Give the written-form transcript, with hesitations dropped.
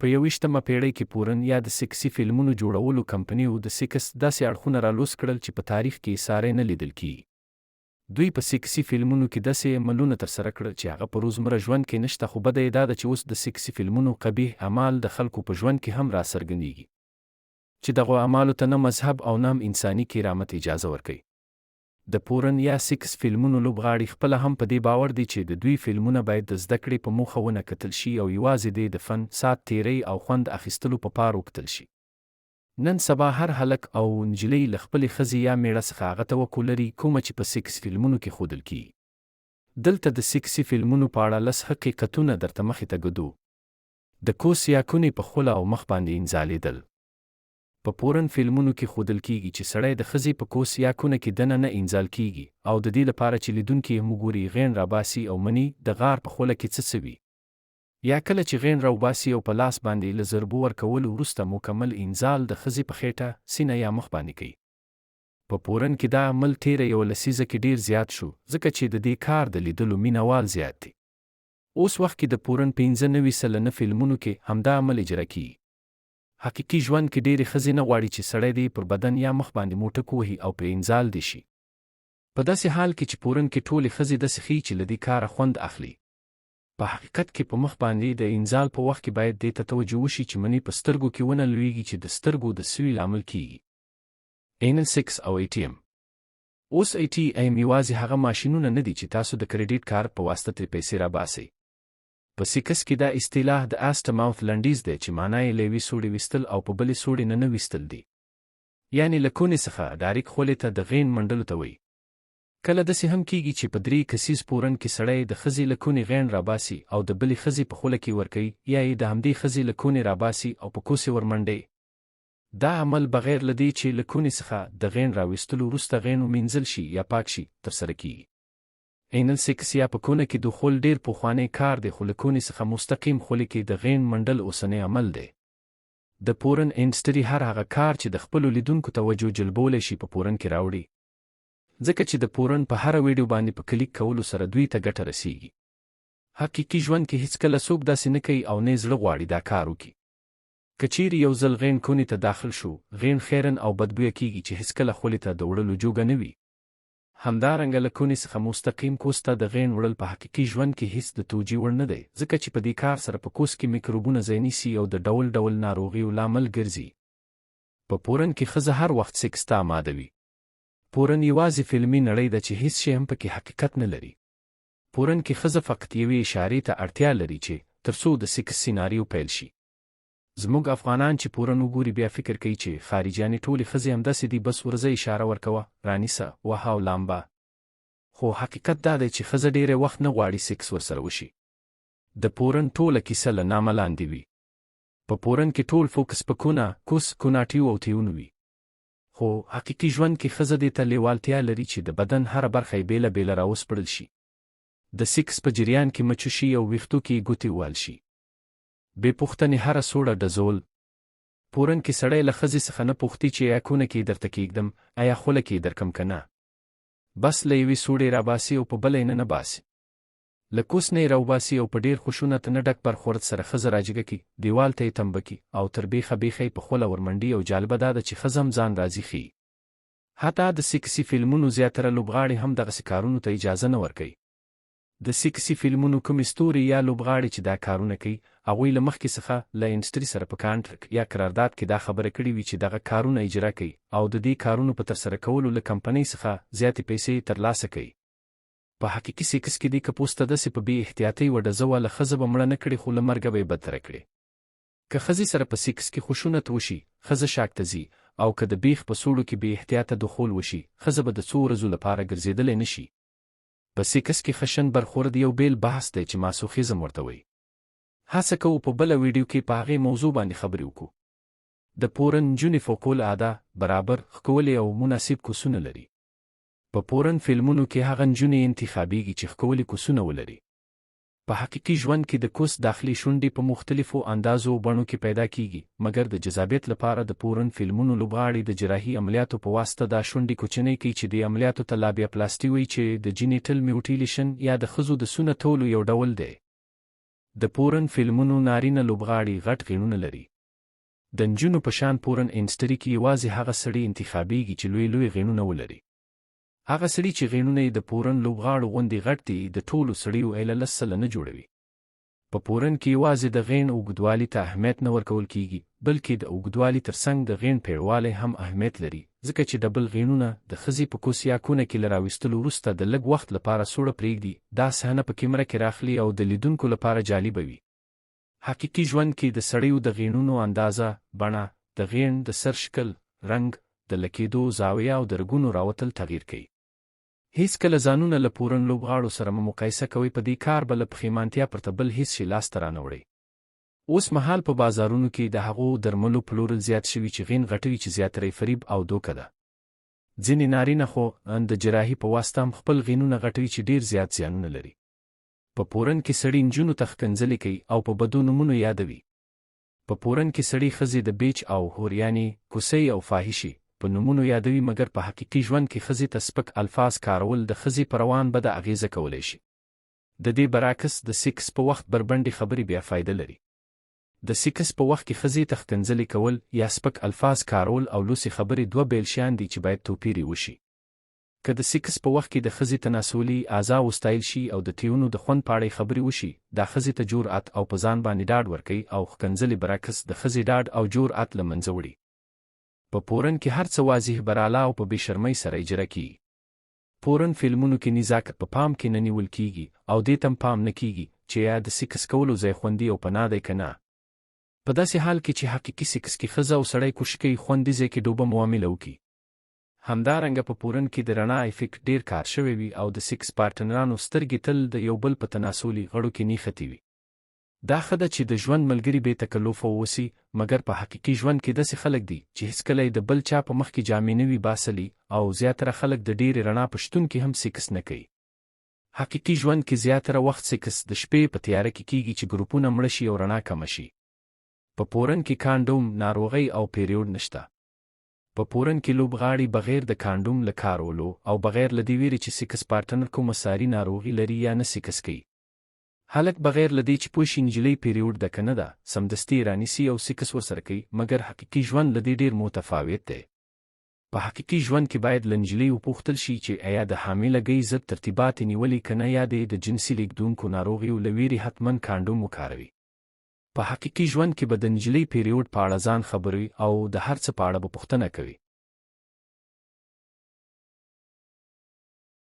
په یوویشتمه پېړۍ کې پورن یا د سیکسي فلمونو جوړولو کمپنیو د سیکس داسې اړخونه را لوڅ کړل چې په تاریخ کې یې ساری نه لیدل کېږي. دوی په سیکسي فلمونو کې داسې عملونه ترسره کړل چې هغه په روزمره ژوند کې نشته خو بده یې دا ده چې اوس د سیکسي فلمونو قبیح اعمال د خلکو په ژوند کې هم راڅرګندېږي چې دغو اعمالو ته نه مذهب او نه هم انساني کرامت اجازه ورکوي. د پورن یا سیکس فلمونو لوبغاړي خپله هم په دې باور دي چې د دوی فلمونه باید د زده کړې په موخه ونه کتل شي او یوازې دې د فن، ساعت تېرۍ او خوند اخیستلو په پار وکتل شي. نن سبا هر هلک او نجلۍ له خپلې ښځې یا مېړه څخه هغه توقع لري کومه چې په سیکس فلمونو کې ښودل کېږي. دلته د سیکسي فلمونو په اړه لس حقیقتونه درته مخې ته ږدو. د کوس یا کونې په خوله او مخ باندې انزالېدل. په پورن فلمونو کې ښودل کېږي چې سړی د ښځې په کوس یا کونه کې دنه نه انزال کېږي او د دې لپاره چې لیدونکي یې هم وګوري غېڼ راباسي او مني د غار په خوله کې څه څه وي. یا کله چې غېڼ راوباسي او په لاس باندې له ضربو ورکولو وروسته مکمل انزال د ښځې په خېټه، سینه یا مخ باندې کوي. په پورن کې دا عمل تېره یوه لسیزه کې ډېر زیات شو ځکه چې د دې کار د لیدلو مینه وال زیات دي. اوس وخت کې د پورن 95% فلمونو کې همدا عمل اجرا کېږي. حقیقي ژوند کې ډېرې ښځې نه غواړي چې سړی دې یې پر بدن یا مخ باندې موټک ووهي او پرې انزال دې شي. په داسې حال کې چې پورن کې ټولې ښځې داسې ښيي چې له دې کاره خوند اخلي. په حقیقت کې په مخ باندې د انزال په وخت کې باید دې ته توجه وشي چې مني په سترګو کې ونه لوېږي چې د سترګو د سوي لامل کېږي. اینل سیکس او ای ټي ایم. اوس ای ټي ایم یوازې هغه ماشینونه نه دي چې تاسو د کریډیټ کارت په واسطه ترې پیسې راباسئ. په سیکس کې دا اصطلاح د Ass to Mouth لنډیز دی چې مانا یې له یوې سوړې ویستل او په بلې سوړې ننه ویستل دي. یعنې له کونې څخه ډاریک خولې ته د غېڼ منډلو ته وایي. کله داسې هم کېږي چې په درې کسیز پورن کې سړی د ښځې له کونې غېڼ راباسي او د بلې ښځې په خوله کې ورکوي یا یې د همدې ښځې له کونې راباسي او په کوسې ورمنډي. دا عمل بغیر له دې چې له کونې څخه د غېڼ راویستلو وروسته غېڼ ومینځل شي یا پاک شي، ترسره کېږي. اینل سیکس یا په کونه کې دخول ډیر پخوانی کار دی خو له کونې څخه مستقیم خولې کې د غیڼ منډل اوسنی عمل دی. د پورن انډسټري هر هغه کار چې د خپلو لیدونکو توجه جلبولی شي په پورن کې راوړي. ځکه چې د پورن په هره ویډیو باندې په کلیک کولو سره دوی ته ګټه رسیږي. حقیقي ژوند کې هیڅکله څوک داسې نه کوي او نه یې زړه غواړي دا کار وکړي. که چیرې یو ځل غیڼ کونې ته داخل شو، غیڼ خیرن او بدبویه کیږي چې هیڅکله خولې ته د وړلو جوګه نه وي. همدارنګه له کونې څخه مستقیم کوس ته د غېڼ وړل په حقیقي ژوند کې هیڅ د توجیه وړ نه دی، ځکه چې په دې کار سره په کوس کې میکروبونه ځای نیسي او د ډول ډول ناروغیو لامل ګرځي. په پورن کې ښځه هر وخت سیکس ته اماده وي. پورن یوازې فلمي نړۍ ده چې هیڅ شی هم پکې حقیقت نه لري. پورن کې ښځه فقط یوې اشارې ته اړتیا لري چې تر څو د سیکس سیناریو پیل شي. زموږ افغانان چې پورن وګوري بیا فکر کوي چې خارجیانې ټولې ښځې همداسې دي بس ورځه اشاره ورکوه، رانیسه، وهه او لامبه. خو حقیقت دا دی چې ښځه ډیری وخت نه غواړي سیکس ورسره وشي. د پورن ټوله کیسه له نامه لاندې وي. په پورن کې ټول فوکس په کونه، کوس، کوناټیو او تیونو وي. خو حقیقي ژوند کې ښځه دې ته لیوالتیا لري چې د بدن هره برخه یې بیله بیله راوسپړل شي. د سیکس په جریان کې مچو شي او ویښتو کې یې ګوتې ووهل شي. بې پوښتنې هره سوړه ډزول. پورن کې سړی له ښځې څخه نه پوښتي چې ایا کونه کې یې درته کېږدم، ایا خوله کې یې درکم که نه. بس له یوې سوړې راباسي او په بله یې ننه باسي. له کوس نه یې راوباسي او په ډېر خشونت نه ډک برخورد سره ښځه راجګه کړي، دېوال ته یې تمبه کړي او تر بېخه بېخه یې په خوله ورمنډي او جالبه دا ده چې ښځه هم ځان راضي ښيي. حتی د سیکسي فلمونو زیاتره لوبغاړي هم دغسې کارونو ته اجازه نه ورکوي. د سیکسي فلمونو کومې ستوري یا لوبغاړي چې دا کارونه کوي، هغوی له مخکې څخه له انډسټري سره په کانټرک یا قرارداد کې دا خبره کړې وي چې دغه کارونه اجرا کوي او د دې کارونو په ترسره کولو له کمپنۍ څخه زیاتې پیسې تر لاسه کوي. په حقیقي سیکس کې دې که پوسته داسې په بې احتیاطۍ وډزوه له ښځه به مړه نه کړې خو له مرګه به یې بدتره کړې. که ښځې سره په سیکس کې خشونت وشي، ښځه شاک ته ځي او که د بیخ په سوړو کې بې احتیاطه دخول وشي، ښځه به د څو ورځو لپاره ګرځېدلی نه شي. په سیکس کې خشن برخورد یو بیل بحث دی چې ماسوخیزم ورته وایي. هڅه کوو په بله ویډیو کې په هغې موضوع باندې خبرې وکړو. د پورن نجونې فوق العاده، برابر، ښکولې او مناسب کوسونه لري. په پورن فلمونو کې هغه نجونې انتخابیږي چې ښکولي کوسونه ولري. په حقیقي ژوند کې د کوس داخلي شونډې په مختلفو اندازو او بڼو کې پیدا کیږي، مګر د جذابیت لپاره د پورن فلمونو لوبغاړي د جراحي عملیاتو په واسطه دا شونډې کوچنۍ کوي چې دې عملیاتو ته لابیاپلاستي وایي چې د جینیټل میوټیلیشن یا د ښځو د سونه تولو یو ډول دی. د پورن فلمونو نارینه لوبغاړي غټ غیڼونه لري. د نجونو په شان پورن انډسټري کې یوازې هغه سړي انتخابیږي چې لوی لوی غیڼونه ولري. هغه سړي چې غیڼونه یې د پورن لوبغاړو غوندې غټ دي د ټولو سړیو ایله 10% جوړوي. په پورن کې یوازې د غیڼ اوږدوالي ته اهمیت نه ورکول کیږي، بلکې د اوږدوالي تر څنګ د غیڼ پیړوالی هم اهمیت لري، ځکه چې ډبل غیڼونه د ښځې په کوس یا کونه کې له راویستلو وروسته د لږ وخت لپاره سوړه پرېږدي، دا صحنه په کیمره کې راخلي او د لیدونکو لپاره جالبه وي. حقیقي ژوند کې د سړیو د غیڼونو اندازه، بڼه، د غیڼ د سر شکل، رنګ، د لکېدو زاویه او د رګونو راوتل تغیر کوي. هیڅکله ځانونه له پورن لوبغاړو سره مه مقایسه کوئ، په دې کار به له پښیمانتیا پرته بل هیڅ شی لاسته رانه وړئ. اوس مهال په بازارونو کې د هغو درملو پلورل زیات شوي چې غین غټوي چې زیاتره یې فریب او دوکه ده. ځینې نارینه خو ان د جراحي په واسطه هم خپل غینونه غټوي چې ډیر زیات زیانونه لري. په پورن کې سړي نجونو ته ښکنځلې کوي او په بدو نومونو یادوي. په پورن کې سړي ښځې د بیچ او هور یعنې کوسۍ او فاحشې په نومونو یادوي مګر په حقیقي ژوند کې ښځې ته سپک الفاظ کارول د ښځې په روان بده اغیزه کولی شي. د دې برعکس د سیکس په وخت بربنډې خبرې بیا فایده لري. د سیکس په وخت کې ښځې ته ښکنځلې کول یا سپک الفاظ کارول او لوڅې خبرې دوه بیل شیان دي چې باید توپیر یې وشي. که د سیکس په وخت کې د ښځې تناسلي اعضا وستایل شي او د تیونو د خوند په اړه یې خبرې وشي، دا ښځې ته جر ات او په ځان باندې ډاډ ورکوي او ښکنځلې برعکس د ښځې ډاډ او جر ات له منځه وړي. په پورن کې هر څه واضح برالا او په بې شرمۍ سره اجرا کیږي. پورن فلمونو کې نزاکت په پام کې نه نیول کیږي او دې ته هم پام نه کیږي چې ایا د سیکس کولو ځای خوندي او پناه دی که نه. په داسې حال کې چې حقیقي سیکس کې ښځه او سړی کوشش کوي خوندي ځای کې ډوبه معامله وکړي. همدارنګه په پورن کې د رڼا افیکټ ډیر کار شوی وي او د سیکس پارټنرانو سترګې تل د یو بل په تناسلي غړو کې نښتې وي. دا ښه ده چې د ژوند ملګري بې تکلفه واوسي، مګر په حقیقي ژوند کې داسې خلک دي چې هیڅکله یې د بل چا په مخ کې جامې نه وي باسلي او زیاتره خلک د ډېرې رڼا په شتون کې هم سیکس نه کوي. حقیقي ژوند کې زیاتره وخت سیکس د شپې په تیاره کې کیږي چې ګروپونه مړه شي او رڼا کمه شي. په پورن کې کانډوم، ناروغۍ او پیریوډ نشته. په پورن کې لوبغاړي بغیر د کانډوم له کارولو او بغیر له دې ویرې چې سیکس پارټنر کومه ساري ناروغي لري یا نه سیکس کوي. هلک بغیر له دې چې پوه شي نجلۍ پیریوډ ده که نه ده، سمدستي یې رانیسي او سیکس ورسره کوي، مګر حقیقي ژوند له دې ډېر متفاوت دی. په حقیقي ژوند کې باید له نجلۍ وپوښتل شي چې ایا د حامله ګۍ ضد ترتیبات یې نیولي که نه یا دې د جنسي لېږدونکو ناروغیو له ویرې حتماً کانډوم وکاروي. په حقیقي ژوند کې به د نجلۍ پیریوډ په اړه ځان خبروي او د هر څه په اړه به پوښتنه کوي.